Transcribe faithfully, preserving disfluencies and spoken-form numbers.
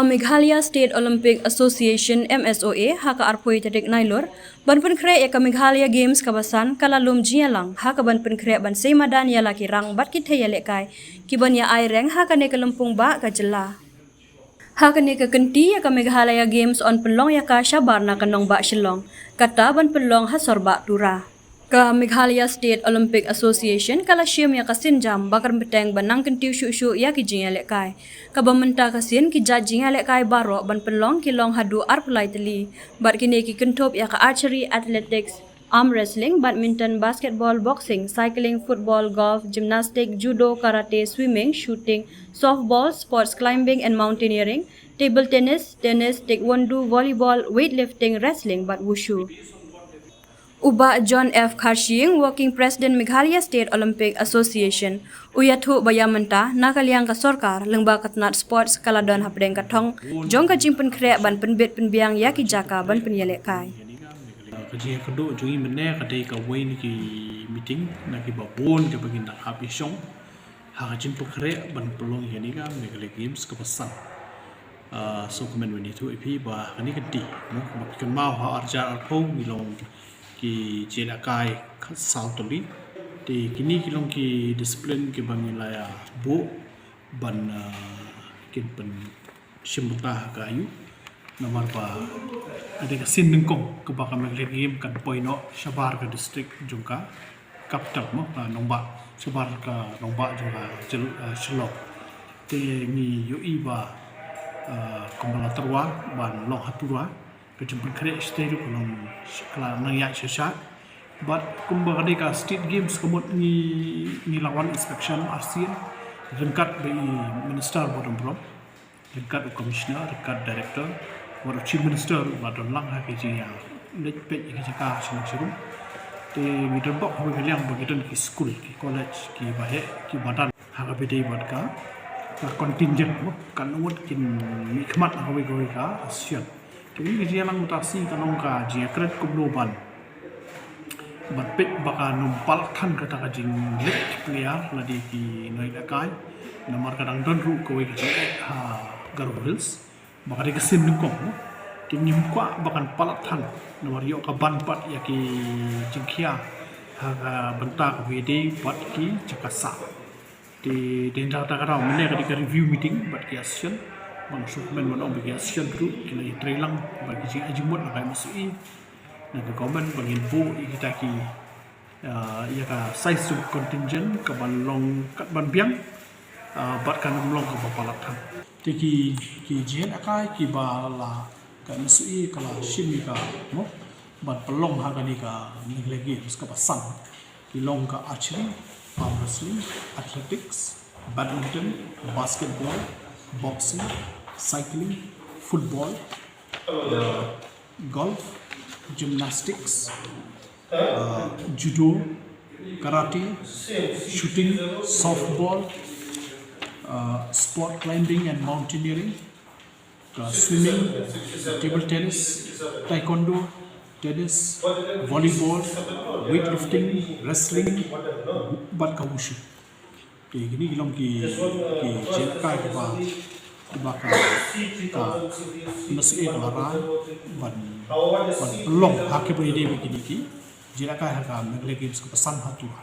Meghalaya State Olympic Association, M S O A, ha ka arphew tarik Nailur, ban pynkhreh ïa ka Meghalaya Games kaba san, ka la lum jingïalang ha kaban pynkhreh ban sei madan ïa la ki rang bad ki thei ïalehkai kiban ïa ai reng ha kane ka lympung bah ka jylla. Ha kane ka kynti ïa ka Meghalaya Games yn pynlong ïa ka shabar na ka nongbah Shillong, kata ban pynlong ha sorbah Tura. Ka Meghalaya State Olympic Association ka la shim ïa ka sienjam ba kyrpang ban nang kyntiew shuh shuh ïa ki jingïalehkai. Kaba mynta ka sien ki jait jingïalehkai baroh ban pynlong ki long haduh arphew lai tylli, bad kine ki kynthup ïa ka archery, athletics, arm wrestling, badminton, basketball, boxing, cycling, football, golf, gymnastic, judo, karate, swimming, shooting, softball, sports climbing and mountaineering, table tennis, tennis, taekwondo, volleyball, weightlifting, wrestling bad wushu. U Bah John F Kharshiing, Working President Meghalaya State Olympic Association, u ïathuh ba ïa mynta na ka liang ka sorkar lyngba ka tnat sports ka la don hapdeng ka thong jong ka jingpynkhreh ban pynbit pynbiang ïa ki jaka ban pynïalehkai. Ka jingïakynduh jong ngi mynne ka dei kawei na ki meeting na kiba bun kiba ngin dang hap ïa shong ha ka jingpynkhreh ban pynlong ïa kane ka Meghalaya Games kaba san. Ah, so kumne wan ïathuh ïa phi ba kane ka dei, no, ba ki kynmaw ha arhajar arphew ngi long ki jingïalehkai khatsaw tylli. Te kine ki long ki discipline kiba ngi la ïa buh ban, ah, kin pynshim bynta ha ka aïu. Namar ba ka dei ka sien nyngkong kaba ka Meghalaya Games kan poi noh shabar ka district jong ka capital, mo, ka nongbah, shabar ka nongbah jong ka jylla, ah, Shillong. Te ngi ïohi ba, ah, kumba la tyrwa ban long ha Tura, ka jingpynkhreh shatei ruh ka long sh-, ka la nang ïaid sha shad. Bad kumba ka dei ka State Games ka mut ngi, ngi la wan inspection arsien ryngkat bad i Minister Bah Donbor, ryngkat u Commissioner, ryngkat Director, bad u Chief Minister ruh la don lang ha ki jingïaleit peit ïa ki jaka sha nong sha rum. Te ngi don bok ha kawei ka liang ba ngi don ki skul, ki college, kiba heh, ki madan ha kaba ïadei bad ka, ka contingent, mo, katno ngut kin mihkhmat ha kawei kawei ka association. Te kine ki jingïalang mynta shi ka long ka jingïakren kumno ban, ban peit ba kan ym palat than kata ka jingleit ki player lane ki nongïalehkai. Namar ka dang don ruh kawei ka jingeh ha Garo Hills ba ka dei ka sien nyngkong, mo. Te ngim kwah ba kan palat than namar ïoh ka ban pat ïa ki jingkhia ha ka bynta kaba ïadei bad ki jaka sah. Te dei na kata ka daw mynne ka dei ka review meeting bad ki association. Bad nga sngewkmen ban ong ba ki association ruh ki la ïatreilang bad ki jingmut na ka M S O A, na ka government ba ngin buh ïa kita ki, ah, ïa ka size jong contingent kaban long katba biang, ah, bad kan ym long kaba palat than. Te ki, ki jingïalehkai kiba la ka M S O A ka la shim ïa ka, mo, ban pynlong ha kane ka Meghalaya Games kaba san ki long ka archery, arm wrestling, athletics, badminton, basketball, boxing, cycling, football, uh, golf, gymnastics, uh, judo, karate, shooting, softball, uh, sport climbing and mountaineering, ka swimming, table tennis, taekwondo, tennis, volleyball, weightlifting, wrestling, bad ka wushu. Te kine ki long ki, ki jingïalehkai kiba, kiba ka, ka M S O A ka la rai ban, ban pynlong ha kaba ïadei bad kine ki jingïalehkai ha ka Meghalaya Games kaba san ha Tura.